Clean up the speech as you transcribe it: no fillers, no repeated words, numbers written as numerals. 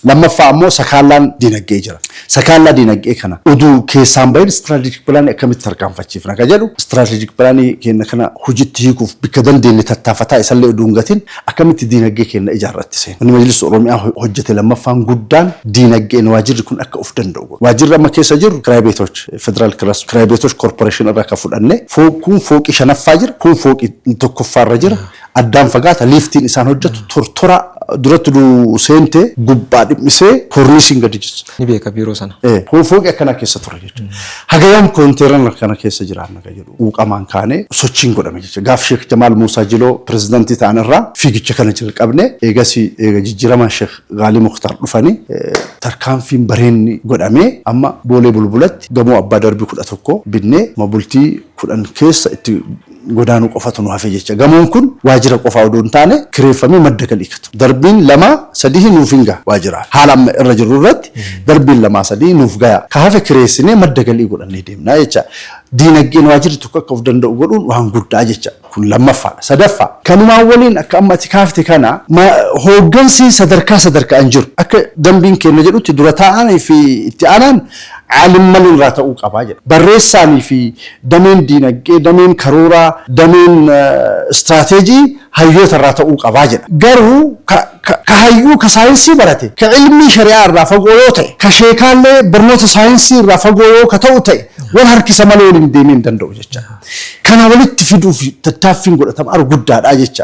Lammaffaa ammoo sakaallaan diinagdee jira. Sakaallaa diinagdee kana oduu keessaan bahin strategic planii akkamitti tarkaanfachiifna ka jedhu, strategic planii keenya kana hojiitti hiikuuf bikka dandeenye tattaafataa, isallee oduu hin gatin akkamitti diinagdee keenya ijaarratti seena. Manni Majlisa Oromiyaa hojjete lammaffaan guddaan diinagdeen waajirri kun akka of danda'u godhu. Waajirri amma keessa jiru ኪራይ ቤቶች ፌዴራል ኪራይ ቤቶች ኮርፖሬሽን irraa kan fudhanne, kun fooqii shanaffaa jira, kun fooqii tokkoffaarra jira. Addaan fagaata. Liiftiin isaan hojjetu tortora duratti du seente gubbaa dhimmisee koorniisiin gadi jissa. Ni beeka biiroo sana. Kun fooqii akkanaa keessa ture jechuudha. Hagayam koonteeran kana keessa jiraanna kan jedhu quuqamaan kaanee sochiin godhame jechuudha. Gaaf Sheekh Jamaal Muusaa Jiloo pirezidantii ta'an irraa fiigicha kana jalqabne. Eegas eega jijjiiraman Sheekh Gaalii Muktaar dhufanii tarkaanfiin bareenni godhamee amma Boolee Bulbulatti gamoo abbaa darbii 11 binnee bultii 10 keessa itti godaanuu qofatu nu hafe jecha. Gamoon kun waajjira qofaa odoo hin taane kireeffamee madda galii katu. Darbiin lama sadii nuuf hin gaha waajjira. Haala amma irra jirru irratti darbiin lamaa sadii nuuf gaya. Ka hafe kireessinee madda galii godhannee deemnaa jecha. Diinagdeen waajjirri tokko akka of danda'u godhuun waan guddaa jecha. Kun lammaffaadha. Sadaffaa, kanumaan waliin akka amma ati kaafte kana hooggansi sadarkaa sadarkaan jiru, akka dambiin keenya jedhutti dura taa'anii fi itti aanaan caalimman irraa ta'uu qabaa jedha. Barreessaanii fi dameen diinagdee, dameen karooraa, dameen istiraateejii hayyoota irraa ta'uu qabaa jedha. Garuu ka hayyuu ka saayinsii barate, ka ilmii shari'aa irraa fagoo yoo ta'e, ka sheekaallee barnoota saayinsii irraa fagoo yoo ka ta'u ta'e, wal harkisa malee waliin deemee hin danda'u jecha. Kana walitti fiduuf tattaaffiin godhatama aru guddaadha jecha.